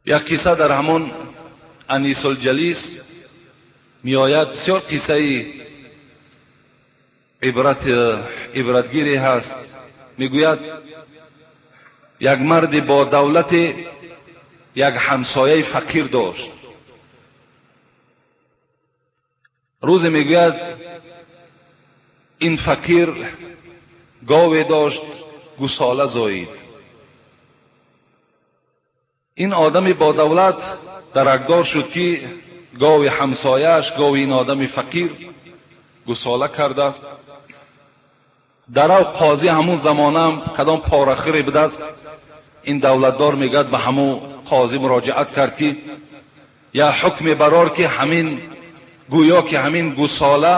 Як қисса дар ҳамон Анис-ул-Ҷалис меояд, бисёр қиссаи ибратгире ҳаст. Мегӯяд як марди бо давлате як ҳамсояи фақир дошт. Рӯзе мегӯяд ин фақир гове дошт, гусола зоид. Ин одами бо давлат даракдор шуд ки гови ҳамсояаш, гови ин одами фақир гусола кардааст. Дарав қозӣ ҳамун замонаам кадом порахӯре будааст. Ин давлатдор мегӯяд ба ҳамун қозӣ муроҷиат кард ки я ҳукме барор ки ҳамин гӯё ки ҳамин гусола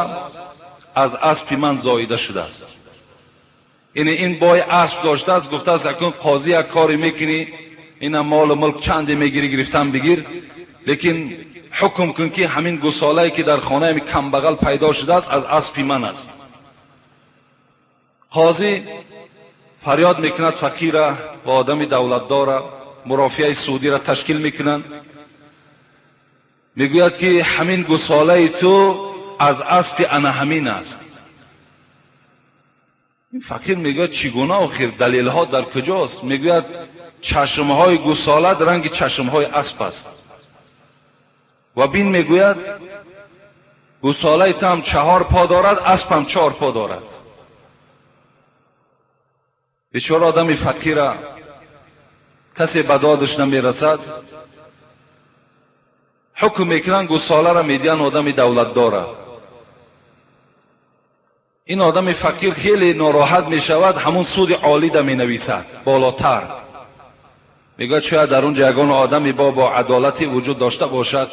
аз аспи ман зоида шудааст. Яъне ин бой асп доштааст, гуфтааст акун қозӣ як коре мекунӣ, ина молу мулк чанде мегирӣ, гирифтан бигир, лекин ҳукм кун ки ҳамин гусолае ки дар хонаи камбағал пайдо шудааст аз аспи ман аст. Қозӣ фарёд мекунад фақира ва одами давлатдора, мурофиаи судиро ташкил мекунанд. Мегӯяд ки ҳамин гусолаи ту аз аспи ана ҳамин аст. Ин фақир мегӯяд чӣ гуна охир, далелҳо дар куҷост? Мегӯяд чашмҳои гусолат ранги чашмҳои асп аст. Ва бин мегӯяд гусолаи ту ҳам 4 по дорад, асп ҳам 4 по дорад. Бечора одами фақира касе ба додаш намерасад. Ҳукм мекунанд гусоларо медиҳанд одами давлатдора. Ин одами фақир хеле нороҳат мешавад, ҳамун суди олида менависад болотар. Мегӯяд шояд дар он ҷо ягон одами бо адолате вуҷуд дошта бошад.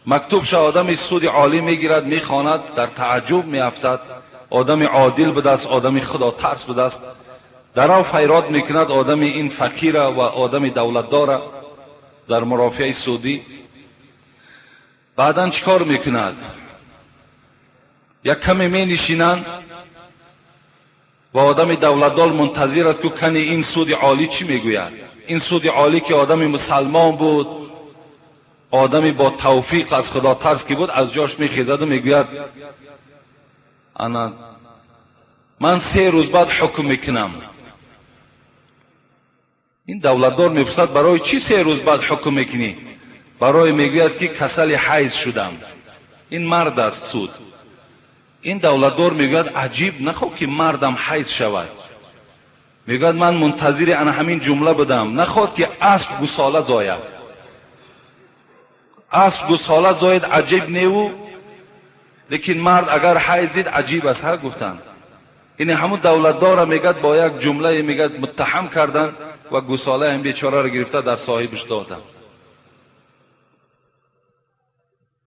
Мактубша одами суди олӣ мегирад, мехонад, дар тааҷҷуб меафтад. Одами одил будааст, одами худотарс будааст. Дарав файрод мекунад одами ин фақира ва одами давлатдора дар мурофиаи судӣ. Баъдан чӣ кор мекунад? Як каме менишинанд ва одами давлатдор мунтазир аст ки кани ин суди олӣ чӣ мегӯяд. Ин суди олӣ ки одами мусалмон буд, одами бо тавфиқ аз худотарс ки буд, аз ҷош мехезаду мегӯяд ана ман 3 рӯз баъд ҳукм мекунам. Ин давлатдор мепурсад барои чӣ 3 рӯз баъд ҳукм мекунӣ? Барои мегӯяд ки касали ҳайз шудам. Ин мард аст суд. Ин давлатдор мегӯяд аҷиб, нахоҳ ки мардам ҳайз шавад. Мегӯяд ман мунтазири ана ҳамин ҷумла будам, нахоҳад ки асп гусола зояд. Асп гусола зояд аҷиб неву, лекин мард агар ҳайзид аҷиб аст. Ҳа гуфтанд. Ин ҳамун давлатдора мегӯяд бо як ҷумлае мегӯяд муттаҳам карданд ва гусолаи ҳам бечораро гирифта дар соҳибаш доданд.